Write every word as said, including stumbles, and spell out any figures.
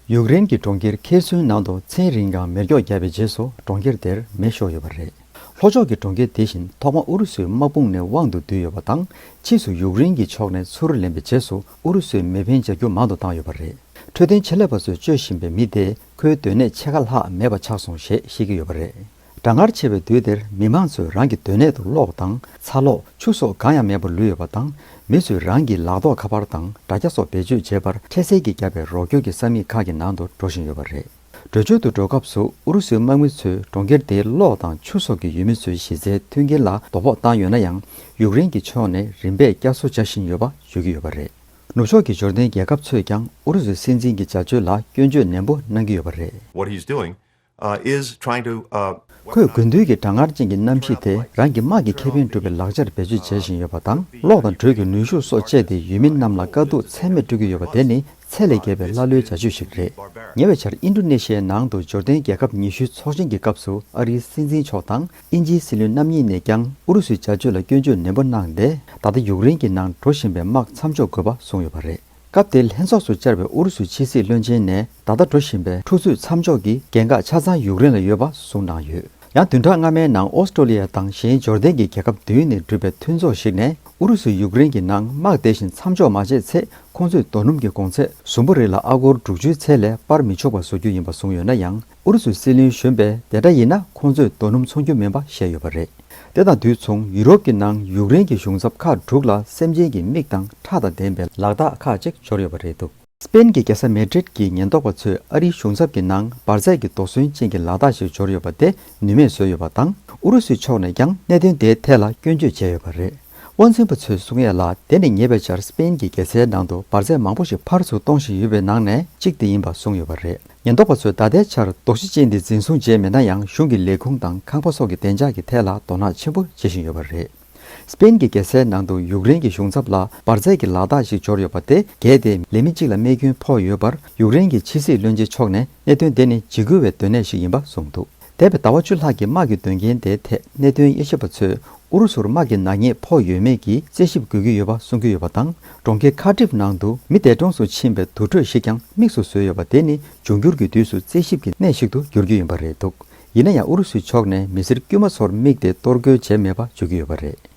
ཡུཀ་རེན་གྱི་གྲོང་ཁྱེར་ཁེར་སོན་ནང་དུ་མཚན་རིང་གང་མེ་སྒྱོགས་བརྒྱབ་པའི་རྗེས་སུ་གྲོང་ཁྱེར་དེར་མེ་ཤོར་ཡོད་པ་རེད། ལྷོ་ཕྱོགས་ཀྱི་གྲོང་ཁྱེར་དེ་བཞིན་ཐོག་མ་ཨུ་རུ་སུའི་དམག་དཔུང་ནས་དབང་དུ་བསྡུས་ཡོད་པ་དང་། ཕྱིས་སུ་ཡུཀ་རེན་གྱི་ཕྱོགས་ནས་ཚུར་ལེན་པའི་རྗེས་སུ་ཨུ་རུ་སུས་མེ་འཕེན་བྱ་རྒྱུ་མང་དུ་བཏང་ཡོད་པ་རེད། འཕྲོད་བསྟེན་ཆེད་ལས་པ་ཚོས་བཅོས་བཞིན་པའི་མི་དེས་ཁོའི་སྡོད་གནས་ཕྱེད་ཀ་ལྷག་མེད་པ་ཆགས་སོང་ཞེས་བཤད་ཀྱི་ཡོད་པ་རེད། གྲང་ངར་ཆེ་བའི་དུས་དེར་མི་མང་ཚོས་རང་གི་སྡོད་གནས་དུ་གློག་དང་ཚ་གློག་ཆུ་སོགས་གང་ཡང་མེད་པར་ལུས་ཡོད་པ་དང་། མི་ཚོས་རང་གི་ལག་ཐོགས་ཁ་པར་དང་དྲ་རྒྱ་སོགས་བེད་སྤྱོད་བྱེད་པར་འཕྲལ་སེལ་གྱིས་བརྒྱབ་པའི་རོགས་སྐྱོར་གྱི་ས་མིག་ཁག་གི་ནང་དུ་འགྲོ་བཞིན་ཡོད་པ་རེད། བྲོས་བྱོལ་དུ་འགྲོ་སྐབས་སུ་ཨུ་རུ་སུའི་དམག་མི་ཚོས་གྲོང་ཁྱེར་དེའི་གློག་དང་ཆུ་སོགས་ཀྱི་ཡུལ་མི་ཚོའི་གཞི་རྩའི་མཐུན་རྐྱེན་ལ་དོ་ཕོག་བཏང་ཡོད་ན་ཡང་། ཡུཀ་རེན་གྱི་ཕྱོགས་ནས་རིམ་པས་བསྐྱར་གསོ་བྱ་བཞིན་ཡོད་པ་བརྗོད་ཀྱི་ཡོད་པ་རེད། ནུབ་ཕྱོགས་ཀྱི་འབྱོར་ལྡན་རྒྱལ་ཁབ་ཚོས་ཀྱང་ཨུ་རུ་སུའི་སྲིད་འཛིན་གྱི་བྱ་སྤྱོད་ལ་སྐྱོན་བརྗོད་ནན་པོ་གནང་གི་ཡོད་པ་རེད། What he's doing, uh, is trying to, uh, ཁོས་དགུན་དུས་ཀྱི་གྲང་ངར་ཅན་གྱི་གནམ་གཤིས་དེ་རང་གི་དམག་གི་ཁེ་ཕན་སྒྲུབ་པའི་ལག་ཆར་བེད་སྤྱོད་བྱེད་བཞིན་ཡོད་པ་དང་། གློག་དང་དྲོད་ཀྱི་ནུས་ཤུགས་སོགས་སྤྱད་དེ་ཡུལ་མི་རྣམས་ལ་དཀའ་སྡུག་ཚད་མེད་སྤྲོད་ཀྱི་ཡོད་པ་དེ་ནི་ཚད་ལས་བརྒལ་བའི་ཀླ་ཀློའི་བྱ་སྤྱོད་ཞིག་རེད། ཉེ་བའི་ཆར་ཨིན་ཌོ་ནེ་ཤི་ཡའི་ནང་དུ་འབྱོར་ལྡན་རྒྱལ་ཁབ་ཉི་ཤུའི་ཚོགས་ཆེན་གྱི་སྐབས་སུ་ཨ་རིའི་སྲིད་འཛིན་མཆོག་དང་། དབྱིན་ཇིའི་སྲིད་བློན་རྣམ་གཉིས་ནས་ཀྱང་ཨུ་རུ་སུའི་བྱ་སྤྱོད་ལ་སྐྱོན་བརྗོད་ནན་པོ་གནང་སྟེ། ད་ལྟ་ཡུཀ་རེན་གྱི་ནང་འགྲོ་བཞིན་པའི་དམག་མཚམས་འཇོག་དགོས་པ་གསུངས་ཡོད་པ་རེད། སྐབས་དེར་ལྷན་ཚོགས་སུ་བཅར་བའི་ཨུ་རུ་སུའི་ཕྱི་སྲིད་བློན་ཆེན་ནས་ད་ལྟ་འགྲོ་བཞིན་པའི་འཁྲུག་རྩོད་མཚམས་འཇོག་གི་འགན་ཁག་ཆ་ཚང་ཡུཀ་རེན་ལ་ཡོད་པ་གསུངས་གནང་ཡོད། ཡང་བདུན་ཕྲག་སྔ་མའི་ནང་ཨོ་སི་ཀྲོ་ལི་ཡ་དང་གཞན་འབྱོར་ལྡན་གྱི་རྒྱལ་ཁབ་བདུན་ནས་གྲུབ་པའི་མཐུན་ཚོགས་ཤིག་ནས་ཨུ་རུ་སུས་ཡུཀ་རེན་གྱི་ནང་དམག་དེ་བཞིན་མཚམས་འཇོག་མ་བྱས་ཚེ། ཁོང་ཚོས་རྡོ་སྣུམ་གྱི་གོང་ཚད་ཟུམ་པ་རེ་ལ་ཨ་སྒོར་དྲུག་ཅུའི་ཚད་ལས་སྤར་མི་ཆོག་པ་བཟོ་རྒྱུ་ཡིན་པ་གསུངས་ཡོད་ན་ཡང་། ཨུ་རུ་སུའི་སྲིད་བློན་གཞོན་པས་དེ་འདྲ་ཡིན་ན་ཁོང་ཚོས་རྡོ་སྣུམ་འཚོང་རྒྱུ་མིན་པ་བཤད་ཡོད་པ་རེད། དེ་དང་དུས་མཚུངས་ཡུ་རོབ་ཀྱི་ནང་ཡུཀ་རེན་གྱི་གཞུང་ཚབ་ཁག་དྲུག་ལ་སེམས་ཅན་གྱི་མིག་དང་ཁྲག་དང་ལྡན་པའི་ལག་རྟགས་ཁག་ཅིག་འབྱོར་ཡོད་པ་རེད་འདུག་སྤེན་གྱི་རྒྱལ་ས་མེ་ཌྲིད་ཀྱི་ཉེན་རྟོག་པ་ཚོས་ཨ་རིའི་གཞུང་ཚབ་ཀྱི་ནང་འབར་རྫས་ཀྱི་དོགས་ཟོན་ཅན་གྱི་ལག་རྟགས་ཤིག་འབྱོར་ཡོད་པ་དེ་ནུས་མེད་བཟོས་ཡོད་པ་དང་། ཨུ་རུ་སུའི་ཕྱོགས་ནས་ཀྱང་གནད་དོན་དེའི་ཐད་ལ་སྐྱོན་བརྗོད་བྱས་ཡོད་པ་རེད། དབང་འཛིན་པ་ཚོས་གསུང་ཡས་ལ། དེ་ནི་ཉེ་བའི་ཆར་སྤེན་གྱི་རྒྱལ་སའི་ནང་དུ་འབར་རྫས་མང་པོ་ཞིག་ཕར་ཚུར་གཏོང་བཞིན་ཡོད་པའི་ནང་ནས་གཅིག་དེ་ཡིན་པ་གསུངས་ཡོད་པ་རེད། ཉེན་རྟོག་པ་ཚོས་ད་ལྟའི་ཆར་དོགས་གཞི་ཅན་འདི་འཛིན་བཟུང་བྱས་མེད་ན་ཡང་། གཞུང་གི་ལས་ཁུངས་དང་ཁང་པ་སོགས་ཀྱི་བདེ་འཇགས་ཀྱི་ཐད་ལ་དོ་སྣང་ཆེན་པོ་བྱེད་བཞིན་ཡོད་པ་རེད། སྤེན་གྱི་རྒྱལ་སའི་ནང་དུ་ཡུཀ་རེན་གྱི་གཞུང་ཚབ་ལ་འབར་རྫས་ཀྱི་ལག་རྟགས་ཤིག་འབྱོར་ཡོད་པ་དེ། གལ་ཏེ་ལས་མི་གཅིག་ལ་རྨས་སྐྱོན་ཕོག་ཡོད་པར་ཡུཀ་རེན་གྱི་ཕྱི་སྲིད་བློན་ཆེན་མཆོག་ནས་གནད་དོན་དེ་ནི་འཇིགས་སྐུལ་བའི་སྡོད་གནས་ཤིག་ཡིན་པ་གསུངས་འདུག་འདས་པའི་ཟླ་བ་བཅུ་ལྷག་གི་དམག་གི་དོན་རྐྱེན་དེའི་ཐད་གནད་དོན་དབྱེ་ཞིབ་པ་ཚོས། ཨུ་རུ་སུར་དམག་གི་ནག་ཉེས་ཕོག་ཡོད་མེད་ཀྱི་རྩད་ཞིབ་དགོས་ཀྱི་ཡོད་པ་གསུང་གི་ཡོད་པ་དང་། གྲོང་ཁྱེར་ཁ་ཀྲིབ་ནང་དུ་མི་འདས་གྲོངས་སུ་ཕྱིན་པའི་དུར་ཁྲོད་ཞིག་ཀྱང་དམིགས་སུ་བཟོས་ཡོད་པ་དེ་ནི་འབྱུང་འགྱུར་གྱི་དུས་སུ་རྩད་ཞིབ་ཀྱི་གནས་ཤིག་ཏུ་འགྱུར་རྒྱུ་ཡིན་པ་རེད་འདུག་ཡིན་ན་ཡང་ཨུ་རུ་སུའི་ཕྱོགས་ནས་མི་སེར་དཀྱུས་མ་ཚོར་དམིགས་ཏེ་གཏོར་རྒོལ་བྱས་མེད་པ་བརྗོད་ཀྱི་ཡོད་པ་རེད།